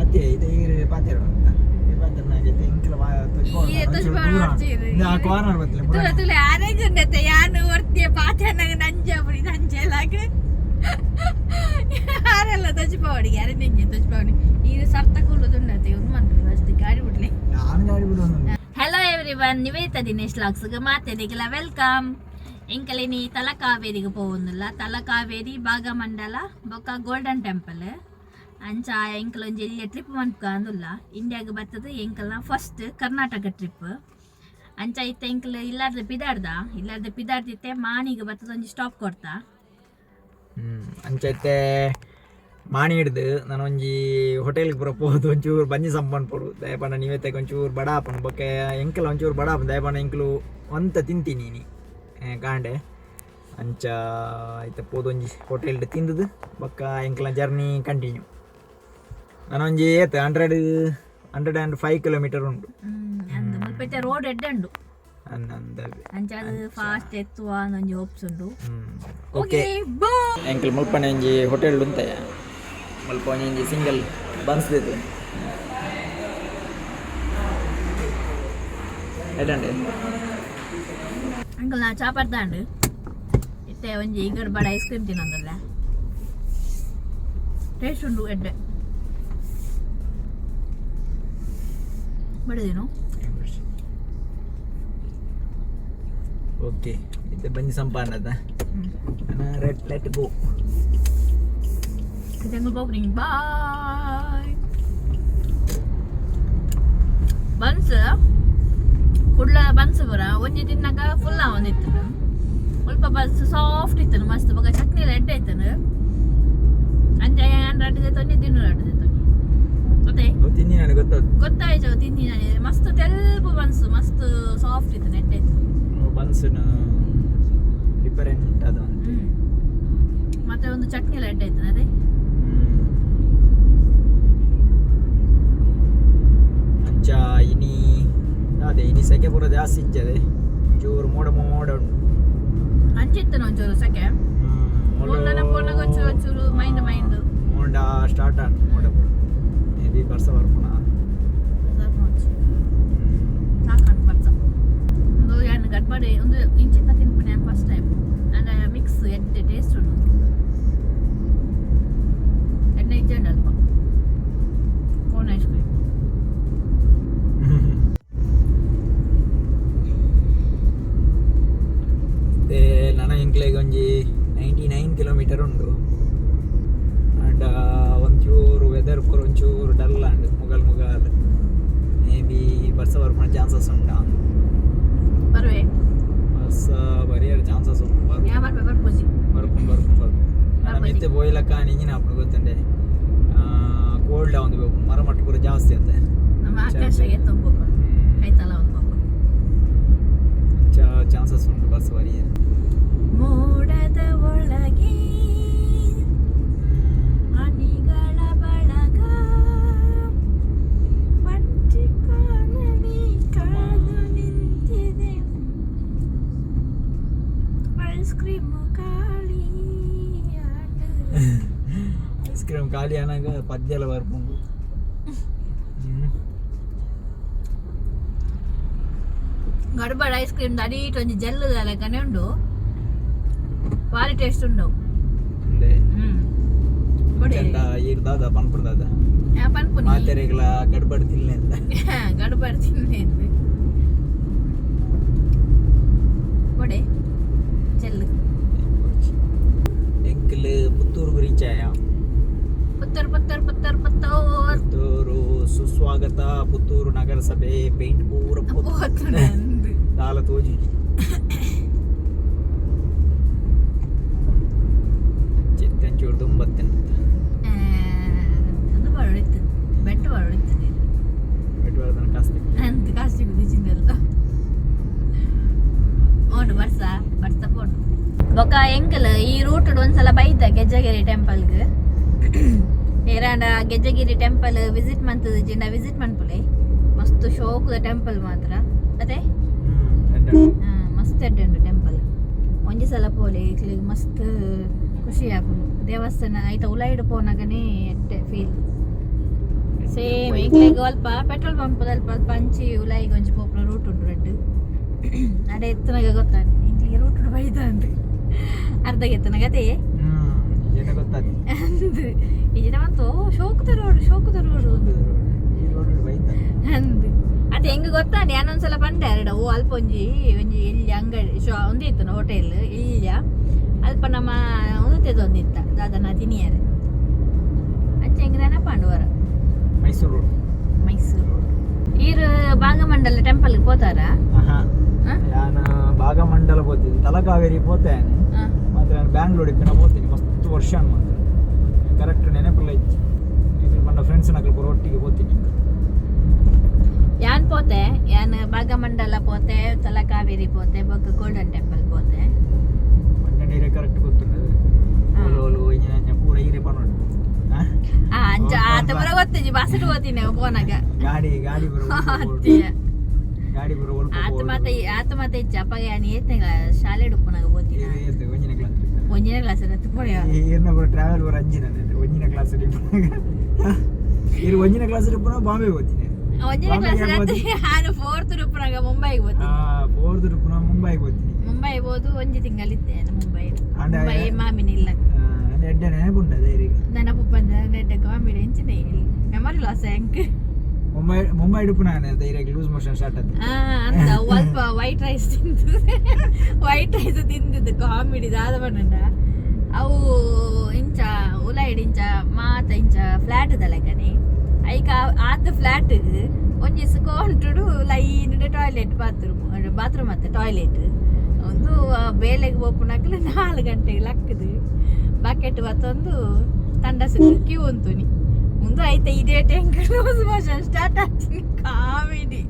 ಅತ್ತೆ ಇದು ಈರು ಪಾತೆರ ಕಾರ್ನರ್ ಬತ್ತಲೆ. ತುಲೆ ತುಲೆ ಆರೆಗುಂಡತೆ ಯಾನು ಒರ್ತಿಯ ಪಾತೆರ್ನಗ ನಂಜ ಪುಡಿ ನಂಜೆಲಾಗ ಯಾರೆಲ್ಲ ತಜ್ಪಾವಡಿ ಯಾರೇ ನಿಂಗೆ ತಜ್ಪಾವಡಿ ಇದು ಸರ್ತ ಕುಲ್ಲುದುಂಡತೆ ಒಂದು ಮಂತ್ರ ಅಷ್ಟೇ ಗಾಡಿ ಬಿಡ್ಲಿ. ನಾನು ಗಾಡಿ ಬಿಡು. ಹಲೋ ಎವ್ರಿವನ್, ನಿವೇದಿತಾ ದಿನೇಶ್ ಲಾಗ್ಸ್ಗೆ ಮಾತೆದಿಗೆಲ್ಲ welcome. ಎಂಕಲಿನಿ ತಲಕಾವೇರಿಗೆ ಪೋವೊಂದುಲ್ಲ, ತಲಕಾವೇರಿ, ಭಾಗಮಂಡಲ ಬೊಕ್ಕ ಗೋಲ್ಡನ್ ಟೆಂಪಲ್. ಅಂಚ ಎಂಕಲ್ ಒಂಜಿ ಎಲ್ಯ ಟ್ರಿಪ್ ಮನ್ಪುಂದುಲ್ಲ. ಇಂಡಿಯಾಗ್ ಬತ್ತದ ಎಂಕಲ್ನ ಫಸ್ಟ್ ಕರ್ನಾಟಕ ಟ್ರಿಪ್. ಅಂಚ ಇತ್ತೆ ಎಂಕಲ್ ಇಲ್ಲಾರ್ದ ಪಿದಾಡ್ದ, ಇಲ್ಲಾರ್ದ ಪಿದಾಡ್ದಿತ್ತೆ ಮಾಣಿಗೆ ಬತ್ತದ ಒಂಜಿ ಸ್ಟಾಪ್ ಕೊಡ್ತಾ. ಅಂಚೈತೆ ಮಾಣಿ ಹಿಡ್ದು ನಾನು ಒಂಜಿ ಹೋಟೆಲ್ಗೆ ಪೂರ ಪೋದು ಒಂಚೂರು ಬಂಜಿ ಸಂಪನ್ ಪೋಡು. ದಯಪಂಡ ನೀವೇ ಒಂಚೂರು ಬಡ ಆಪುಂಡು. ಬೊಕ್ಕ ಎಂಕಲ ಒಂಚೂರು ಬಡ ಆಪುಂಡು. ದಯಪಂಡ ಎಂಕಲು ಒಂತ ತಿಂತೀನಿ ನೀ ಕಾಂಡೆ. ಅಂಚ ಐತ ಪೋದು ಒಂಜಿ ಹೋಟೆಲ್ ತಿಂದದು ಬೊಕ್ಕ ಎಂಕಲ ಜರ್ನಿ ಕಂಟಿನ್ಯೂ. ನಾನು ಒಂಜಿ ಏತ್ 105 ಕಿಲೋಮೀಟರ್ ಉಂಟು. ಅಂದ್ ಮುಲ್ಪೈತೆ ರೋಡ್ ಎಡ್ಡೆ ಉಂಡು. ಅಂದ. ಅಂಚ ಅದು ಫಾಸ್ಟ್ ಎತ್ತುವ ಒಂಜಿ ಹೋಪ್ಸ್ ಉಂಡು. ಓಕೆ, ಎಂಕಲ್ ಮುಲ್ಪನೆ ಒಂಜಿ ಹೋಟೆಲ್ ಉಂತಯ. ಮುಲ್ಪ ಒಂಜಿ ಸಿಂಗಲ್ ಬನ್ಸ್ ದಿತ್ತು ಎಡ್ಡಂಡೆ. ಅಂಕಲ್ ನಾ ಚಾಪರ್ದಾಂಡು ಇತ್ತೆ ಒಂಜಿ ಗಡ್ಬಡ ಐಸ್ ಕ್ರೀಮ್ ತಿನ್ನೊಂದಲ್ಲ. ಟೇಸ್ಟ್ ಉಂಡು ಎಡ್ಡೆ ಬಡಿದೇನು. ಓಕೆ, ಇತ್ತೆ ಬಂಜಿ ಸಂಪಾಂಡದ ರೆಡ್ let go. ಎಂಕಲ್ ಪೋಪುನಿ, ಬಾಯ್. ಬನ್ಸ್ ಕುಡ್ಲ ಬನ್ಸ್ ಪೂರ ಒಂಜಿ ತಿನ್ನಕ ಫುಲ್ ಆವೊಂದಿತ್ತು. ಮುಲ್ಪ ಬನ್ಸ್ ಸಾಫ್ಟ್ ಇತ್ತು ಮಸ್ತ್. ಬೊಕ ಚಟ್ನಿ ಎಲ್ಲ ಎಡ್ಡೆ ಇತ್ತು. ಅಂಚ ಯಾನ್ ರಡ್ಡ್ ದೆತ್ತೊಂಜಿ ತಿನ್ನು, ರಡ್ಡ್ ದೆತ್ತೊಂಜಿ ಮತ್ತೆ. ತಿನ್ನಿ ನನಗೆ ಗೊತ್ತಾಯ್ತು. ಗೊತ್ತಾಯ್ತು, ತಿನ್ನಿ ನಾನು. ಮಸ್ತ್ ತೆಲ್ಪು ಬನ್ಸ್, ಮಸ್ತ್ ಸಾಫ್ಟ್ ಇತ್ತು, ನೆಟ್ಟೆ ಇತ್ತು. ಬನ್ಸ್ನ ಡಿಫರೆಂಟ್ ಅದು. ಮತ್ತೆ ಒಂದು ಚಟ್ನಿ ಎಲ್ಲ ಎಡ್ಡೆ ಇತ್ತು ಅದೇ. ಅಂಚ ಇನಿ ಅದೇ ಇನಿ ಸೆಕೆ ಪೂರ ಜಾಸ್ತಿ ಇಜ್ಜದೆ, ಚೂರು ಮೋಡ ಮೋಡ ಉಂಟು. ಅಂಚಿತ್ತು ಒಂಚೂರು ಸೆಕೆ. ಪೋರ್ಲನ ಪೋರ್ನಾಗ ಒಂಚೂರು ಒಂಚೂರು ಮೈಂಡ್ ಮೈಂಡ್. ಮೋಡ ಸ್ಟಾರ್ಟ್ ಆಂಡ್ ಮೋಡ ಪೂರ. ಮೇ ಬಿ ಬರ್ಸ ಬರ್ಪುಣ. ಸಾಕಂಡು ಬರ್ಸ. ಒಂದು ಯಾನ್ ಗಡ್ಬಡಿ ಒಂದು ಇಂಚಿತ್ತ ತಿನ್ಪುನೆ ಫಸ್ಟ್ ಟೈಮ್. ಅಂಡ್ ಮಿಕ್ಸ್ ಎಡ್ಡೆ ಟೇಸ್ಟ್ ಉಂಟು. ಎಣ್ಣೆ ಇಜ್ಜಂಡ ಅಲ್ಪ ಕೋನ್ ಐಸ್ ಕ್ರೀಮ್. ಮತ್ತೆ ನನ್ನ ಎಂಕ್ಲೆಗ್ ಒಂಜಿ 99 ಕಿಲೋಮೀಟರ್ ಉಂಟು. ಅಂಡ್ ಒಂಚೂರು ವೆದರ್ ಪೂರ ಒಂಚೂರು ಡಲ್ ಅಂಡ್ ಮುಗಲ್ ಮುಗಲ್. ಮೇ ಬಿ ಬರ್ಸ ಬರ್ಪುನ ಚಾನ್ಸಸ್ ಉಂಟಾ. ಬರುವೆ. ಬರ್ಸ ಬರಿಯರ್ ಚಾನ್ಸಸ್ ಉಂಟು. ಯಾ ಬರ್ಪೆ, ಬರ್ಪುಜಿ. ಬರ್ಪುಂಡು, ಬರ್ಪುಂಡು, ಬರ್ಪುಂಡು. ನನ್ನ ಬರ್ಪುಜಿ. ಮಿತ್ತೆ ಬೋಯ್ಲಕ್ಕ ಇಂಜಿನ ಆಪುಂಡು ಗೊತ್ತುಂಡೆ. ಕೋಲ್ಡ್ ಒಂದು ಬೇಕು, ಮರ ಮಟ್ಟ ಪೂರ ಜಾಸ್ತಿ ಅತ್ತೆ. ನಮ್ಮ ಆಕಾಶಗೆ ತುಂಬು ಕೈತಲ ಒಂದು ಪಾಪ. ಚಾನ್ಸಸ್ ಉಂಟು ಬರ್ಸ ಬರಿಯರ್. ಮೋಡದ ಒಳಗೆ ಹನಿಗಳ ಬಳಗ, ಒಂಟಿ ಕಾಲಲ್ಲಿ ಕಾದು ನಿಂತಿದೆ. ಐಸ್ ಕ್ರೀಮ್ ಖಾಲಿ. ಐಸ್ ಕ್ರೀಮ್ ಖಾಲಿ ಅನಾಗ ಪದ್ಯಲ ಬರ್ಪುಂಡು. ಗಡ್ಬಡ ಐಸ್ ಕ್ರೀಮ್ ಅಡೀಟ್ ಒಂಜಿ ಜೆಲ್ ಲೆಕ್ಕನೆ ಉಂಡು. ಬಾರಿ ಟೇಸ್ಟ್ ಉಂಡು. ಅಂದೆ. ಬಡಿ. ಚಂದ ಈರ್ ದಾದ ಪನ್ಪುಂಡು ದಾದ? ಪನ್ಪುನಿ. ಮಾತೆರೆಗ್ಲ ಗಡ್ಬಡ್ ತಿನ್ಲೆ ಅಂತ. ಗಡ್ಬಡ್ ತಿನ್ಲೆ. ಬಡೆ ಜೆಲ್. ಎಂಕಲ್ ಪುತ್ತೂರುಗು ರೀಚ್ ಆಯ. ಪುತ್ತೂರು, ಪುತ್ತೂರು, ಪುತ್ತೂರು, ಪುತ್ತೂರು. ಪುತ್ತೂರು ಸುಸ್ವಾಗತ. ಪುತ್ತೂರು ನಗರಸಭೆ ಪೇಂಟ್ ಪೂರ ಪೋತುಂಡು. ದಾಲ ತೋಜುಜಿ. ಚಿತ್ತಂಚೂರು ದುಂಬತ್ತೇನೆ. ಅದು ಬರಳಿತ್ತು, ಬೆಟ್ಟ ಬರಳಿತ್ತು. ಬೆಟ್ಟ ಕಾಸ್ತಿ. ಅಂತ ಕಾಸ್ತಿ ಕುದಿಚಿಂದೆಲ್ಲ ಓಡು ಬರ್ಸ ಬರ್ಸ ಪೋಡು. ಬೊಕ ಎಂಕಲ್ ಈ ರೂಟ್ ಒಂದ್ಸಲ ಬೈದ ಗೆಜ್ಜಗಿರಿ ಟೆಂಪಲ್ಗ್. ಏರಾಂಡ ಗೆಜ್ಜಗಿರಿ ಟೆಂಪಲ್ ವಿಸಿಟ್ ಮಂತದ ಜಿಂಡ ವಿಸಿಟ್ ಮನ್ಪುಲೆ. ಮಸ್ತ್ ಶೋಕುದ ಟೆಂಪಲ್ ಮಾತ್ರ ಅದೇ. ಮಸ್ತ್ ಎಡ್ಡೆ ಉಂಡು ಟೆಂಪಲ್. ಒಂಜಿ ಸಲ ಪೋಲೆ, ಇಕ್ಲೆಗ್ ಮಸ್ತ್ ಖುಷಿ ಆಪುಂಡು. ದೇವಸ್ಥಾನ ಐತ ಉಲೈಡ್ ಪೋನಗನೇ ಎಡ್ಡೆ ಫೀಲ್. ಸೇಮ್. ಎಂಕ್ಲೆಗ್ ಅಲ್ಪ ಪೆಟ್ರೋಲ್ ಪಂಪ್ ಅಲ್ಪ ಅಲ್ಪ ಅಂಚಿ ಉಲಾಯಿಗ್ ಒಂಜಿ ಪೋಪುನ ರೂಟ್ ಉಂಡು ರಡ್ಡ್. ಅಡೆ ಎತ್ತುನಗ ಗೊತ್ತಾಂಡ್ ಎಂಕ್ಲೆಗ್ ರೂಟ್ ಬೈದ ಅಂದ್ ಅರ್ಧಗೆ ಎತ್ತುನಗ ಅದೇ. ಏನ ಗೊತ್ತಾತಿ. ಅಂದ್ ಇಜಿಡ ಮಂತು ಶೋಕುದ ರೋಡ್, ಶೋಕುದ ರೋಡ್. ಈ ರೋಡ್ ಬೈತ. ಅಂದ್ ಅತ್ತೆ ಹೆಂಗ್ ಗೊತ್ತಾಂಡ್. ಯಾನೊಂದ್ಸಲ ಪಂಡೆ ಅರಡ, ಓ ಅಲ್ಪ ಒಂಜಿ ಒಂಜಿ ಎಲ್ಲಿ ಅಂಗಡಿ ಶಾ ಒಂದು ಇತ್ತು, ಹೋಟೆಲ್ ಇಲ್ಯ ಅಲ್ಪ ನಮ್ಮ ಒಂದು ಒಂದಿತ್ತ ದಾದನ ತಿನಿಯರೆ. ಅಂಚ ಹೆಂಗ್ ನೆನಪಾಂಡು ವರ. ಮೈಸೂರು ರೋಡ್. ಮೈಸೂರು ರೋಡ್. ಈರ್ ಭಾಗಮಂಡಲ ಟೆಂಪಲ್ ಪೋತಾರಾ? ಆಹಾ. ಆ? ಯಾನ ಭಾಗಮಂಡಲ ಪೋತೀನಿ, ತಲಕಾವೇರಿ ಪೋತೇನೆ. ಮಾತ್ರ ನಾನು ಬ್ಯಾಂಗ್ಳೂರ್ ಇಪ್ಪಿನ ಪೋತೀನಿ ಮಸ್ತ್ ವರ್ಷ ಮಾತ್ರ. ಕರೆಕ್ಟ್ ನೆನಪುಲ್ಲ ಇಜ್ಜಿ. ಎಂಕುಲು ಪಂಡ ಫ್ರೆಂಡ್ಸ್ ನಕಲು ಪೂರ ಒಟ್ಟಿಗೆ ಪೋತೀನಿ. ಯಾನ್ ಪೋತೆ, ಯಾನ್ ಭಾಗಮಂಡಲ ಪೋತೆ, ತಲಕಾವೇರಿ ಪೋತೆ, ಬೊಕ್ಕ ಗೋಲ್ಡನ್ ಟೆಂಪಲ್ ಪೋತೆ. ಪಂಡ ನೀರೇ ಕರೆಕ್ಟ್ ಗೊತ್ತುಂಡು. ಓಲು ಓಲು ಇಂಜಿನ ಅಂಚ ಪೂರ ಈರೆ ಪನೊಡು. ಆ? ಆ ಅಂಚ ಆತ ಪೂರ ಗೊತ್ತಿಜಿ, ಬಸ್ಡ್ ಪೋತೀನಿ ಅವು ಪೋನಾಗ. ಗಾಡಿ ಗಾಡಿ ಬರೋ ಅತ್ತಿಯ. ಗಾಡಿ ಬರೋ ಒಲ್ಪ. ಆತ ಮಾತ ಆತ ಮಾತ ಇಜ್ಜಿ. ಅಪ್ಪಗ ಯಾನ್ ಏತ್ನೆ ಶಾಲೆ ಉಪ್ಪುನಾಗ ಪೋತೀನಿ. ಒಂಜಿನ ಕ್ಲಾಸ್. ಒಂಜನೇ ಕ್ಲಾಸ್ ಪೋಯ. ಈರ್ನ ಪೂರ ಟ್ರಾವೆಲ್ ಪೂರ ಅಂಚಿನ. ಒಂಜಿನ ಕ್ಲಾಸ್ ಇರು, ಒಂಜಿನ ಕ್ಲಾಸ್ ಇಪ್ಪುನ ಬಾಂಬೆ ಹೋಗ್ತೀನಿ. ಒಂಜನೇ ಬಾಂಬೆಗೆ ಕ್ಲಾಸ್ ಹೋದಿ? ನಾನು ಫೋರ್ತ್ ಉಪ್ಪುನಾಗ ಮುಂಬೈಗೆ ಹೋತೀನಿ. ಫೋರ್ತ್ ಇಪ್ಪುನ ಮುಂಬೈಗೆ ಹೋಗ್ತೀನಿ. ಮುಂಬೈ ಹೋದು ಒಂಜಿ ತಿಂಗಳಿದ್ದೆ ನಾನು ಮುಂಬೈ. ಅಂಡ ಮುಂಬೈ ಮಾಮಿನ ಇಲ್ಲ. ಎಡ್ಡೆ ನೆನಪುಂಡ ಧೈರ್ಯ. ನೆನಪು ಬಂದ ನೆಡ್ಡ ಕಾಮಿಡಿ ಎಂಚಿನ ಮೆಮೊರಿ ಲಾಸ್ ಹೆಂಗ್. ಮುಂಬೈ ಮುಂಬೈ ಇಡುಪುನ ಧೈರ್ಯ ಲೂಸ್ ಮೋಷನ್ ಸ್ಟಾರ್ಟ್ ಆಯ್ತು. ಆ ಅಂತ ಅಲ್ಪ ವೈಟ್ ರೈಸ್ ತಿಂದು, ವೈಟ್ ರೈಸ್ ತಿಂದಿದ್ದು ಕಾಮಿಡಿ ದಾದ ಪಂಡ. ಅವು ಇಂಚ ಉಲೈಡ್ ಇಂಚ ಮಾತ ಇಂಚ ಫ್ಲಾಟ್ ಲೆಕ್ಕನೆ ಐಕ. ಆತ ಫ್ಲಾಟ್ ಒಂಜಿ ಸುಕೊಂಟುಡು ಲೈನ್ ಟಾಯ್ಲೆಟ್ ಬಾತ್ರೂಮ್, ಬಾತ್ರೂಮ್ ಮತ್ತೆ ಟಾಯ್ಲೆಟ್. ಒಂದು ಬೇಲೆಗೆ ಪೋಪುನಕ್ಲು 4 ಗಂಟೆಗೆ ಲಕ್ಕದು ಬಕೆಟ್ ಬತ್ತೊಂದು ತಂಡಸ ಕ್ಯೂ ಉಂತುನಿ ಮುಂದೆ ಐತೆ. ಇದೇ ಟ್ಯಾಂಕ್ ಲೂಸ್ ಮೋಷನ್ ಸ್ಟಾರ್ಟ್ ಆಗ್ತೀನಿ. ಕಾಮಿಡಿ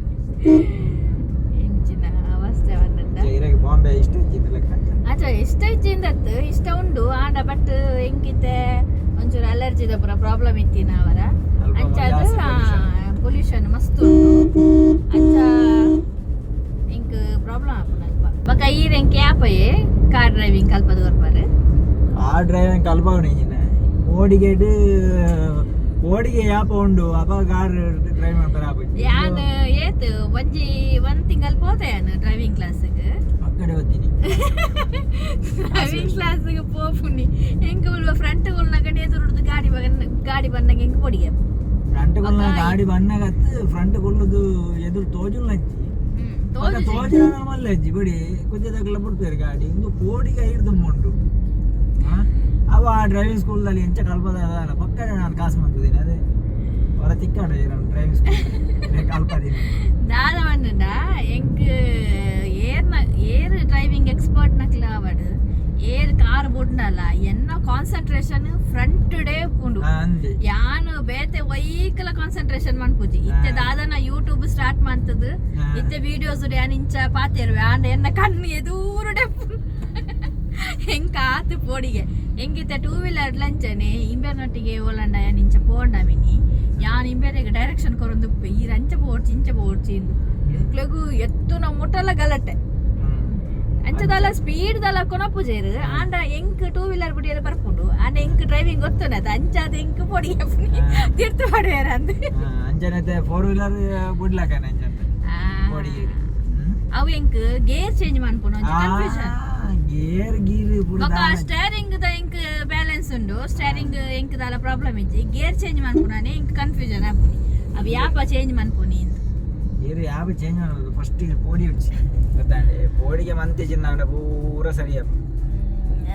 ಎಂಚಿನ ಅವಸ್ಥೆ ಬಂದದ್ದ. ಧೈರ್ಯಕ್ಕೆ ಬಾಂಬೆ ಇಷ್ಟ ಇಚ್ಚಿಂದ ಲೆಕ್ಕ. ಅಚ್ಚ ಇಷ್ಟ ಇಚ್ಚಿಂದತ್ತು ಇಷ್ಟ ಉಂಡು ಆಂಡ, ಬಟ್ ಎಂಕಿತ್ತೆ ಒಂಚೂರು ಅಲರ್ಜಿದ ಪೂರ ಪ್ರಾಬ್ಲಮ್ ಇತ್ತಿನ ಅವರ. ಅಲ್ಪ ಅಂಚ ಅದು ಜಾಸ್ತಿ pollution. Pollution ಮಸ್ತ್ ಉಂಡು. ಅಂಚ ಎಂಕ್ ಪ್ರಾಬ್ಲಮ್ ಆಪುಂಡು ಅಲ್ಪ. ಬೊಕ ಈರ್ ಎಂಕ್ ಯಾಪಯೆ ಕಾರ್ ಡ್ರೈವಿಂಗ್ ಕಲ್ಪದ ಕೊರ್ಪಾರು? ಆ ಡ್ರೈವಿಂಗ್ ಕಲ್ಪವಣ ಇಂಜಿನ ಓಡಿಗೆಡ್ ಓಡಿಗೆ ಯಾಪ ಉಂಡು ಅಪ ಕಾರ್ ಡ್ರೈವ್ ಮಾಡ್ತಾರೆ ಆಪುಜಿ. ಯಾನ್ ಏತ್ ಒಂಜಿ ಒಂದ್ ತಿಂಗಲ್ ಪೋತೆ ಯಾನ್ ಡ್ರೈವಿಂಗ್ ಕ್ಲಾಸ್ಗೆ. ಅಕ್ಕಡೆ ಹೋಗ್ತೀನಿ. ಡ್ರೈವಿಂಗ್ ಕ್ಲಾಸ್ಗೆ ಪೋಪುನಿ. ಎಂಕ್ ಫ್ರಂಟ್ ಉಲ್ನಾಗ ಎದುರುಡ್ದು ಗಾಡಿ ಗಾಡಿ ಬಂದಾಗ ಎಂಕ್ ಪೊಡಿಗೆ. ಫ್ರಂಟ್ ಕೊಲ್ಲ ಗಾಡಿ ಬಣ್ಣಗತ್ತು ಫ್ರಂಟ್ ಕೊಲ್ಲುದು ಎದುರು ತೋಜುಲ್ ನಚ್ಚಿ. ತೋಜುನ ಮಲ್ಲ ಅಜ್ಜಿ ಬಿಡಿ ಕುಜ್ಜದಾಗಲ ಬಿಡ್ತಾರೆ ಗಾಡಿ ಇಂದು ಕೋಡಿಗೆ ಐದು ಉಂಟು. ಅವ ಆ ಡ್ರೈವಿಂಗ್ ಸ್ಕೂಲ್ದಲ್ಲಿ ಎಂಚ ಕಲ್ಪದ ಅಲ್ಲ ಪಕ್ಕನೆ ನಾನು ಕಾಸು ಮಾಡ್ತಿದ್ದೀನಿ. ಅದೇ ಹೊರ ತಿಕ್ಕಾಡ ಡ್ರೈವಿಂಗ್ ಸ್ಕೂಲ್ ಕಲ್ಪದೀನಿ. ದಾದ ಪಂಡ ಎಂಕ್ ಏರ್ನ ಏರ್ ಡ್ರೈವಿಂಗ್ ಎಕ್ಸ್ಪರ್ಟ್ ನಕ್ಲ ಆವಡ್, ಏರ್ ಕಾರ್ ಬುಡ್ನಲ್ಲ, ಎನ್ನ ಕಾನ್ಸಂಟ್ರೇಷನ್ ಫ್ರಂಟ್ ಡೇ ಉಪ್ಪುಂಡು. ಅಂದೆ. ಯಾನ್ ಬೇತೆ ವೈಕಲ ಕಾನ್ಸಂಟ್ರೇಷನ್ ಮನ್ಪುಜಿ. ಇತ್ತೆ ದಾದನ ಯೂಟ್ಯೂಬ್ ಸ್ಟಾರ್ಟ್ ಮಾಡ್ತದ. ಇತ್ತೆ ವಿಡಿಯೋಸ್ ಯಾನ್ ಇಂಚ ಪಾತೆರುವೆ ಆಂಡ ಎನ್ನ ಕಣ್ಣು ಎದೂರುಡೆ ಹೆಂಗ್ ಆತು ಪೋಡಿಗೆ. ಹೆಂಗಿತ್ತೆ ಟೂ ವೀಲರ್ ಲಂಚನೆ ಇಂಬೆರ್ನೊಟ್ಟಿಗೆ ಓಲಂಡ ಯಾನ್ ಇಂಚ ಪೋಂಡ ಮಿನಿ ಯಾನ್ ಇಂಬೆರೆಗ್ ಡೈರೆಕ್ಷನ್ ಕೊರೊಂದು ಉಪ್ಪೆ, ಈ ರಂಚ ಪೋಡ್ಚಿ ಇಂಚ ಪೋಡ್ಚಿ ಇಂದು. ಎಂಕ್ಲೆಗು ಎತ್ತುನ ಮುಟ್ಟಲ ಗಲಟೆ. ಅಂಚದಲ್ಲ ಸ್ಪೀಡ್ ದಲ್ಲ ಕೊನಪುಜೇರು. ಆಂಡ ಎಂಕ್ ಟೂ ವೀಲರ್ ಬುಡಿಯರೆ ಬರ್ಪುಂಡು. ಆಂಡ ಎಂಕ್ ಡ್ರೈವಿಂಗ್ ಗೊತ್ತುನದ ಅಂಚಾದ ಎಂಕ್ ಪೊಡಿ ತಿರ್ತು ಪಡುವೆರ್ ಅಂದ್. ಅಂಚನೈತೆ ಫೋರ್ ವೀಲರ್ ಬಿಡ್ಲಕನೆ ಅಂಚನೆ ಕೋಡಿಗೆ. ಅವು ಎಂಕ್ ಗೇರ್ ಚೇಂಜ್ ಮನ್ಪುನ ಒಂಜಿ ಕನ್ಫ್ಯೂಷನ್. ಗೇರ್ ಗೀರ್ ಪೂರ. ಬೊಕ ಸ್ಟೇರಿಂಗ್ ದ ಎಂಕ್ ಬ್ಯಾಲೆನ್ಸ್ ಉಂಡು. ಸ್ಟೇರಿಂಗ್ ಎಂಕ್ ದಾಲ ಪ್ರಾಬ್ಲಮ್ ಇಜ್ಜಿ. ಗೇರ್ ಚೇಂಜ್ ಮನ್ಪುನಾನೆ ಎಂಕ್ ಕನ್ಫ್ಯೂಷನ್ ಆಪುನಿ. ಅವು ಯಾಪ ಚೇಂಜ್ ಮನ್ಪುನಿ ಇಂದ್. ಗೇರ್ ಯಾವ ಚೇಂಜ್ ಮಾಡೋದು? ಫಸ್ಟ್ ಪೋಡಿ ಉಚ್ಚಿ ಗೊತ್ತಾಂಡೆ. ಪೋಡಿಗೆ ಮಂತೆ ಚಿನ್ನ ಪೂರ ಸರಿ ಆಪು.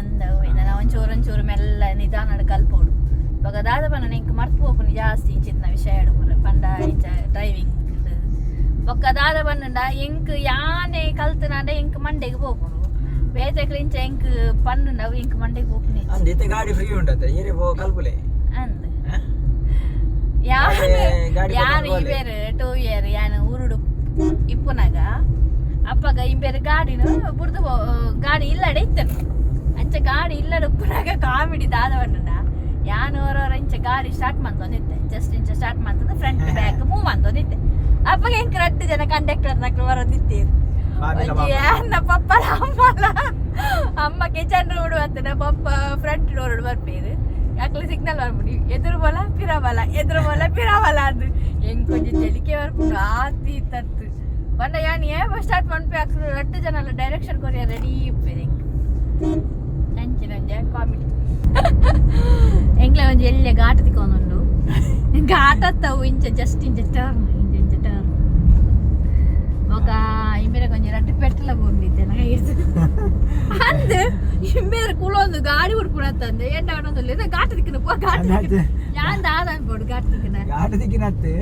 ಅಂದ ಇದನ್ನ ಒಂಚೂರು ಒಂಚೂರು ಮೆಲ್ಲ ನಿಧಾನ ಕಲ್ಪೋಡು. ಬೊಕ ದಾದ ಪಂಡ ಎಂಕ್ ಮರ್ತು ಪೋಪುನಿ ಜಾಸ್ತಿ ಇಂಚಿತ್ತಿನ ವಿಷಯ ಪೂರ. ಪಂಡ ಇಂಚ ಡ್ರೈವಿಂಗ್ ಬೊಕ್ಕ ದಾದ ಪಂಡ ಎಂಕ್ ಯಾನೆ ಕಲ್ತನಾಂಡ ಎಂಕ್ ಮಂಡೆಗ್ ಪೋಪುಂಡು. ಬೇತೆಕ್ಲು ಇಂಚ ಎಂಕ್ ಪಂಡುಂಡ ಅವು ಎಂಕ್ ಮಂಡೆಗ್ ಪೋಪುನಿ. ಅಂದ್ ಇತ್ತೆ ಗಾಡಿ ಫ್ರೀ ಉಂಟತ್ತೆ, ಏರಿ ಪೋ ಕಲ್ಪುಲೆ. ಅಂದ್ ಯಾನ್ ಗಾಡಿ ಯಾನ್ ಪತ್ತೊಂದು ಪೋಲೆ. ಇಬೇರು ಟೂ ಇಯರ್ ಯಾನ್ ಊರುಡು ಇಪ್ಪುನಾಗ ಅಪ್ಪಗ ಇಂಬೇರು ಗಾಡಿನ ಬುಡ್ದು ಗಾಡಿ ಇಲ್ಲಡೆ ಇತ್ತನು. ಅಂಚ ಗಾಡಿ ಇಲ್ಲಡೆ ಉಪ್ಪುನಾಗ ಕಾಮಿಡಿ ದಾದ ಪಂಡ ಯಾನ್ ಹೊರವರ ಇಂಚ ಗಾಡಿ ಸ್ಟಾರ್ಟ್ ಮಂತೊಂದಿತ್ತೆ. ಜಸ್ಟ್ ಇಂಚ ಸ್ಟಾರ್ಟ್ ಮಂತಂದು ಫ್ರಂಟ್ ಬ್ಯಾಕ್ ಮೂವ್ ಮಂತೊಂದಿತ್ತೆ. ಅಪ್ಪಗ ಎಂಕ್ ರಡ್ಡ್ ಜನ ಕಂಡಕ್ಟರ್ ನಕ್ಲು ಬರೋದಿತ್ತೇರು. ಬಾಬಿಲ. ಒಂಜಿ ಯಾನ್ನ ಪಪ್ಪಲ ಅಮ್ಮಲ. ಅಮ್ಮ ಕಿಚನ್ ರೋಡ್ ಬರ್ತದೆ, ಪಪ್ಪ ಫ್ರಂಟ್ ರೋಡ್ ಬರ್ಪೇರು. ಅಕ್ಲೆ ಸಿಗ್ನಲ್ ಬರ್ಬಿಡಿ ಎದುರು ಬಲ ಪಿರ ಬಲ, ಎದುರು ಬಲ ಪಿರ ಬಲ ಅಂದು. ಎಂಕೊಂಜಿ ತೆಲಿಕೆ ಬರ್ಪುಂಡು ಆತಿ ತತ್ತು ಪಂಡ ಯಾನ್ ಏಪ ಸ್ಟಾರ್ಟ್ ಮನ್ಪೆ ಅಕ್ಲು ರಡ್ಡು ಜನ ಡೈರೆಕ್ಷನ್ ಕೊರಿಯ ರೆಡಿ ಇಪ್ಪೆರ್ ಎಂಕ್ ಅಂಚಿನ ಒಂಜಿ ಕಾಮಿಡಿ ಎಂಕ್ಲೆ ಒಂಜಿ ಎಲ್ಯ ಘಾಟ್ ತಿಕ್ಕೊಂದುಂಡು. ಘಾಟ್ ಅತ್ತವು, ಇಂಚ ಜಸ್ಟ್ ಇಂಚ ಟರ್ನ್, ಇಂಚ ಇಂಚ ಟರ್ನ್. ಬೊಕ ಇಂಬೇರ ಒಂಜಿ ರಡ್ಡು ಪೆಟ್ಟಲ ಬೋಂಡಿತ್ತೆ ನಂಗೆ ಅಂದ್. ಇಂಬೇರ ಕುಲೊಂದು ಗಾಡಿ ಉಡ್ಪುಣತ್ತಂದೆ ಎಂಡ ಅವನೊಂದು ಘಾಟ್ ತಿಕ್ಕನ ಪೋ, ಘಾಟ್ ತಿಕ್ಕನ. ಯಾನ್ ದಾದ ಅನ್ಬೋಡು ಘಾಟ್ ತಿಕ್ಕನ? ಘಾಟ್ ದಿಕ್ಕಿನತ್ತೆ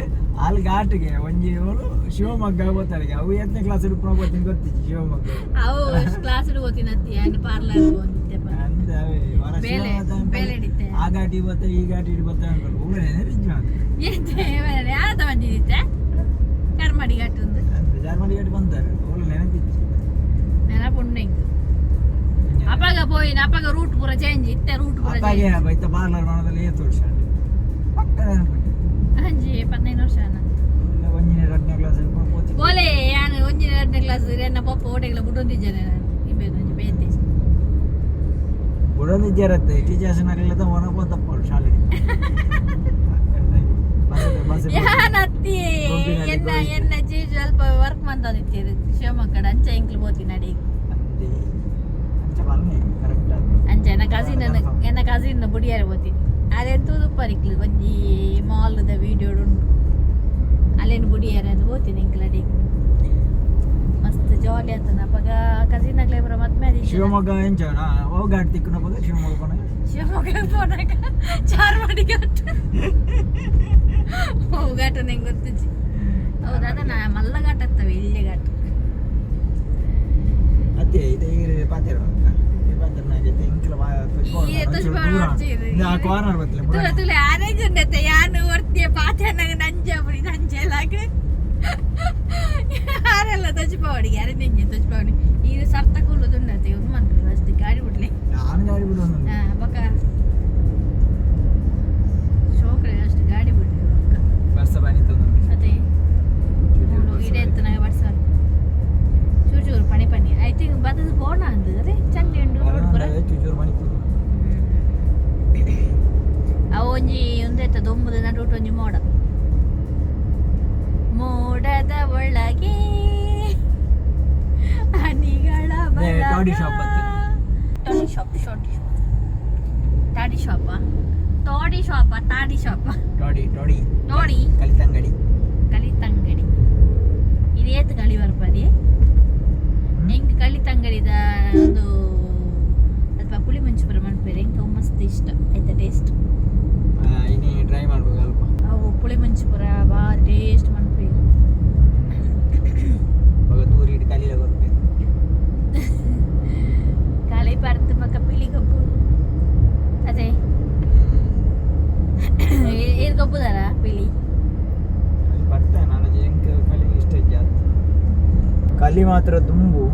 ಅಲ್ಲಿ ಘಾಟಿಗೆ ಒಂಜಿ ಏಳು ಶಿವಮೊಗ್ಗ ಹೋಗ್ತಾರೆ. ಅವು ಎತ್ತನೇ ಕ್ಲಾಸ್ ಹಿಡ್ಕೊಂಡು ಹೋಗ್ತೀನಿ ಗೊತ್ತಿತ್ತು ಶಿವಮೊಗ್ಗ. ಅವು ಕ್ಲಾಸ್ ಓದಿನತ್ತಿ ಯಾನ್ ಪಾರ್ಲರ್ ಹೋಗಿದ್ದೆ. ಅಂದ ಅವೇ ವರ ಬೇಲೆ ಶಿವಮೊಗ್ಗ. ಬೇಲೆ ಹಿಡಿತೆ. ಆ ಘಾಟಿ ಬರ್ತಾ, ಈ ಘಾಟಿ ಬರ್ತಾ ಅನ್ಕೊಂಡು ಊರೇ ನೆನಪಿಜ್ಜಿ ಮಾತ್ರ. ಯಾರ ಬಂದಿದ್ದೆ ಕರ್ಮಡಿ ಘಾಟ್ ಒಂದು. ಜಾರ್ಮನಿ ಘಾಟಿ ಬಂತಾರೆ, ಊರು ನೆನಪಿಜ್ಜಿ. ನೆನಪುಂಡು ಎಂಕ್. ಅಪಗ ಪೋಯಿನ ಅಪಗ ರೂಟ್ ಪೂರ ಚೇಂಜ್ ಇತ್ತೆ, ರೂಟ್ ಪೂರ ಅಪ್ಪಾಗೆ ಚೇಂಜ್. ಬೈತ ಪಾರ್ಲರ್ ಮಾಡೋದಲ್ಲಿ ಏತು ವರ್ಷ ಉಂಟು ಪಕ್ಕ ನೆನಪುಂಟು. ಅಂಜಿ 15 ವರ್ಷ ಅನ್ನ. ಇಲ್ಲ, ಒಂದನೇ ಎರಡನೇ ಕ್ಲಾಸ್ ಹಿಡ್ಕೊಂಡು ಹೋಗ್ತೀನಿ. ಬೋಲೆ ಯಾನ್ ಒಂಜಿನ ಎರಡನೇ ಕ್ಲಾಸ್ ಎನ್ನ ಪಪ್ಪ ಓಟೆಗಳ ಬುಡೊಂದಿದ್ದೇನೆ ನಾನು ಇಂಬೇದು ಒಂಜಿ ಬೇತೆ. ಬುಡೊಂದಿಜ್ಜಾರತ್ತೆ ಟೀಚರ್ಸ್ ನಗಲೆಲ್ಲ ಒಣ ತಪ್ಪು ಶಾಲೆ ಬಸ್ ಬಸ್. ಯಾನತ್ತಿ. ಗುಂಪಿನಲ್ಲಿ ಎನ್ನ ಗೋವಿಂದ. ಎನ್ನ ಚೀಜ್ ಸ್ವಲ್ಪ ವರ್ಕ್ ಮಂತೊಂದಿತ್ತೀರು ಶಿವಮೊಗ್ಗಡ, ಅಂಚ ಎಂಕ್ಲು ಪೋತಿ ನಡಿ. ಅಂದೆ ಅಂಚ ಬನ್ನಿ ಕರೆಕ್ಟ್ ಅದು. ಅಂಚ ಎನ್ನ ಕಸಿನ್, ಎನ್ನ ಕಸಿನ್ ಬುಡಿಯಾರೆ ಪೋತಿ. ಅದೇನ್ ತೂದುಪ್ಪರಿಕ್ಲು ಒಂಜಿ ಮಾಲ್ದ ವೀಡಿಯೋ ಉಂಟು, ಅಲ್ಲೇನು ಬುಡಿಯಾರೆ ಅದು ಪೋತೀನಿ ಎಂಕ್ಲ ಅಡಿ. ಮಸ್ತ್ ಜಾಲಿ ಆಗ್ತದೆ ಅಪಗ ಕಸಿನ್ ಆಗ್ಲೇ ಪೂರ ಮದ್ಮೆ ಆದಿತ್ತೆ. ಶಿವಮೊಗ್ಗ ಎಂಚ ಓ ಘಾಟ್ ತಿಕ್ಕುನ ಪಗ ಶಿವಮೊಗ್ಗ ಪೋನಾಗ? ಶಿವಮೊಗ್ಗ ಪೋನಾಗ ಚಾರ್ಮಾಡಿ ಘಾಟ್. ಓ ಘಾಟ್ ನಂಗೆ ಗೊತ್ತಿಜ್ಜಿ. ಹೌದು, ಅದನ್ನ ಮಲ್ಲ ಘಾಟ್ ಆಗ್ತವೆ ಇಲ್ಲೇ ಘಾಟ್. ಅತ್ತೆ ಇದು ಈ ಪಾತೆರ ಈ ಪಾತೆರ ಎಂಕ್ಲ. ಈ ತುಷ್ಪಾಣ ಹೊಡ್ಚಿರು. ಕಾರ್ನರ್ ಬತ್ತಲೆ. ತುಲೆ ತುಲೆ ಆರೇಗುಂಡತ್ತೆ ಯಾನು ಒರ್ತಿಯ ಪಾತೆನಾಗ ನಂಜ ಬುಡಿ ನಂಜೆಲಾಗ ಯಾರೆಲ್ಲ ತಜ್ಪಾವಡಿಗೆ ಯಾರೇ ನಿಂಗೆ ತಜ್ಪಾವಡಿ ಇದು ಸರ್ತ ಕೂಲುದುಂಡತ್ತೆ ಒಂದು ಮಂತ್ರ ಅಷ್ಟೇ ಗಾಡಿ ಬಿಡ್ಲಿ. ನಾನು ಗಾಡಿ ಬಿಡು. ಹಾ ಬಕ ಶೋಕ್ರೆ ಅಷ್ಟು ಗಾಡಿ ಬಿಡ್ಲಿ ಬೊಕ್ಕ. ಬರ್ಸ ಬನಿ ತಂದು. ಅದೇ ಮೂಲು ಇಡೆ ಎತ್ತನಾಗ ಬರ್ಸ ಚೂರು ಚೂರು ಪಣಿ ಪಣಿ. I think ಬತ್ತದ ಬೋಣ ಅಂದು ಅದೇ ಚಂಡಿ ಉಂಡು ರೋಡ್ ಪೂರ. ಚೂರು ಬನಿ ತಂದು. ಅವು ಒಂಜಿ ಉಂದೆತ್ತ ದೊಂಬುದ ನಡುಟು ಒಂಜಿ ಮೋಡ, ಮೋಡದ ಒಳಗೆ ಹನಿಗಳ ಅದೇ ಟಾಡಿ shop ಅತ್ತೆ. ಟಾಡಿ ಶಾಪ್, ಶಾಟಿ ಶಾಪ್, ಟಾಡಿ ಶಾಪ, ಟಾಡಿ ಶಾಪ, ಟಾಡಿ ಶಾಪ. ಟಾಡಿ ಟಾಡಿ. ಟಾಡಿ. ಕಲಿತಂಗಡಿ. ಕಲಿತಂಗಡಿ. ಇದು ಏತ್ ಕಳಿ ಬರ್ಪದಿ ಎಂಕ್ ಕಳಿತಂಗಡಿದ ಒಂದು ಅಲ್ಪ ಪುಳಿ ಮುಂಚು ಪುರ ಮನ್ಪೇರು. ಎಂಕ್ ಅವು ಮಸ್ತ್ ಇಷ್ಟ ಆಯ್ತಾ ಟೇಸ್ಟ್. ಇನಿ ಟ್ರೈ ಮಾಡ್ಬೇಕು ಅಲ್ಪ. ಅವು ಪುಳಿ ಮುಂಚು ಪುರ ಬಾರಿ ಟೇಸ್ಟ್ ಮನ್ಪೇರು. ಇವಾಗ ದೂರ ಇಟ್ಟು ಕಲೀಲ ಬರ್ಬೇಕು. ಕಳಿ ಪರ್ತು ಪಕ್ಕ ಪಿಲಿ ಕಬ್ಬು ಅದೇ ಏರ್ ಕಬ್ಬುದಾರ ಪಿಲಿ. ಅಲ್ಲಿ ಬರ್ತೆ ನಾನು. ಎಂಕ್ ಕಲಿ ಇಷ್ಟ ಜಾಸ್ತಿ. ಕಲಿ ಮಾತ್ರ ದುಂಬು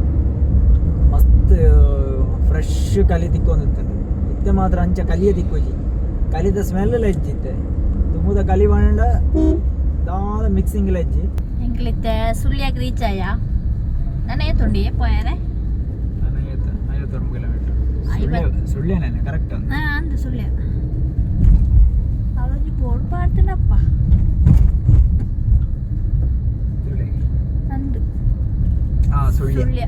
ಮಸ್ತ್ ಫ್ರೆಶ್ ಕಲಿ ತಿಕ್ಕೊಂದಿತ್ತಂತೆ. ಇತ್ತೆ ಮಾತ್ರ ಅಂಚ ಕಲಿಯ ತಿಕ್ಕೋಜಿ, ಕಲಿದ ಸ್ಮೆಲ್ ಎಲ್ಲ ಹೆಚ್ಚಿತ್ತೆ. ದುಂಬುದ ಕಲಿ ಬಂಡ ದಾದ ಮಿಕ್ಸಿಂಗ್ ಎಲ್ಲ ಹೆಚ್ಚಿ. ಎಂಕ್ಲಿತ್ತೆ ಸುಳ್ಯಾಗ ರೀಚ್ ಆಯ. ನಾನು ತುಂಡಿ ಪೋಯರೆ. 53 ಕಿಲೋಮೀಟರ್. 50. ಸುಳ್ಯನೇ ಕರೆಕ್ಟ್ ಅಂತ. ಹಾ ಅಂದು ಸುಳ್ಯ. ಅವಳೊಂಜಿ ಬೋರ್ಡ್ ಪಾಡ್ತನಪ್ಪ. ಸುಳ್ಯ. ಅಂದು. ಹಾ, ಸುಳ್ಯ. ಸುಳ್ಯ,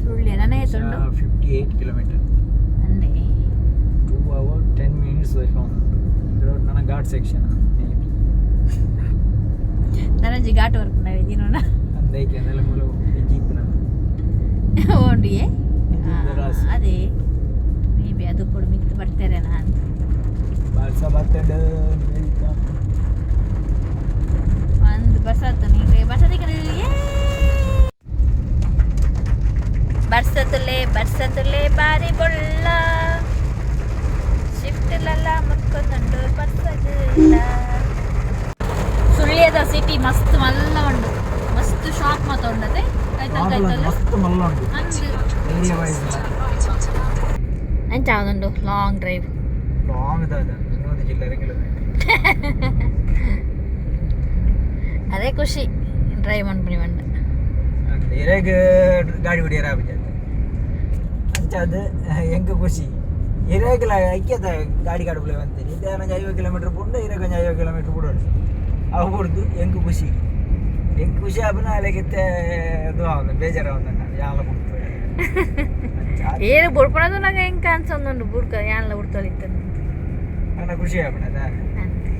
ಸುಳ್ಯ ನನಗೆ ತುಂಡು. 58 ಕಿಲೋಮೀಟರ್. ಅಂದೆ. 2 hour 10 minutes. ನನ್ನ ಘಾಟ್ ಸೆಕ್ಷನ್ ಮೇ ಬಿ. ನನಂಜಿ ಘಾಟ್ ವರ್ಕ್ ದಿನೋಣ. ಅಂದೈಕೆ ಅದೆಲ್ಲ ಮೂಲ ಜೀಪ್ ನನ್ನ. ಓಂಡಿಯೇ ಅದೇ ಮೇ ಬಿ ಅದು ಪೊಡು ಮಿತ್ತು ಬರ್ತಾರೆ ನಾನು. ಬರ್ಸ ಬರ್ತಂಡು. ಒಂದು ಬರ್ಸತ್ತು ನೀ ಬರ್ಸದಿಕ್ಕೆ ಬರ್ಸತುಲೆ ಬರ್ಸತುಲೆ ಬಾರಿ ಬೊಳ್ಳ ಶಿಫ್ಟ್ಲೆಲ್ಲ ಮುತ್ಕೊಂದುಂಡು ಬರ್ಸದಿಲ್ಲ. ಸುಳ್ಯದ ಸಿಟಿ ಮಸ್ತ್ ಮಲ್ಲ ಉಂಡು, ಮಸ್ತ್ ಶಾಪ್ ಮಾತ ಉಂಡತೆ ಕೈತಲ್ ಕೈತಲ್. ಮಸ್ತ್ ಮಲ್ಲ ಉಂಟು. ಅಂದು. Area wise. ಅಂಚ ಉಂಡು ಲಾಂಗ್ ಡ್ರೈವ್. ಲಾಂಗ್ ದಾದ 100 ಚಿಲ್ಲರೆ ಕಿಲೋಮೀಟರ್. ಅದೇ ಖುಷಿ ಡ್ರೈವ್ ಮನ್ಪುನಿ ಮಂಡ. ಇರೆಗ್ ಗಾಡಿ ಹೊಡಿಯರ ಆಪುಜಿ ಅಂಚ ಅದು ಎಂಕ್ ಖುಷಿ. ಇರೇಗಲ ಐಕ್ಯದ ಗಾಡಿ ಗಾಡಿ ಬಂತೀನಿ. ಇದೇ 50 ಕಿಲೋಮೀಟರ್ ಪುಂಡ ಇರೇಗ ಒಂಜಿ 50 ಕಿಲೋಮೀಟರ್ ಬಿಡೋಡು. ಅವು ಬುಡ್ದು ಎಂಕ್ ಖುಷಿ, ಎಂಕ್ ಖುಷಿ ಆಪುನ ಅಲೆಗಿತ್ತೆ ಇದು ಆವಂದು, ಬೇಜಾರು ಆವಂದು ಯಾಲ ಬುಡ್ತು. ಏರು ಬುಡ್ಪಣದು ನಂಗೆ ಹೆಂಗೆ ಅನ್ಸೊಂದುಂಡು ಬುಡ್ಕ ಯಾನ್ಲ ಬುಡ್ತೊಲಿತ್ತು. ನನ್ನ ಖುಷಿ ಆಪುನದ. ಅಂತೆ.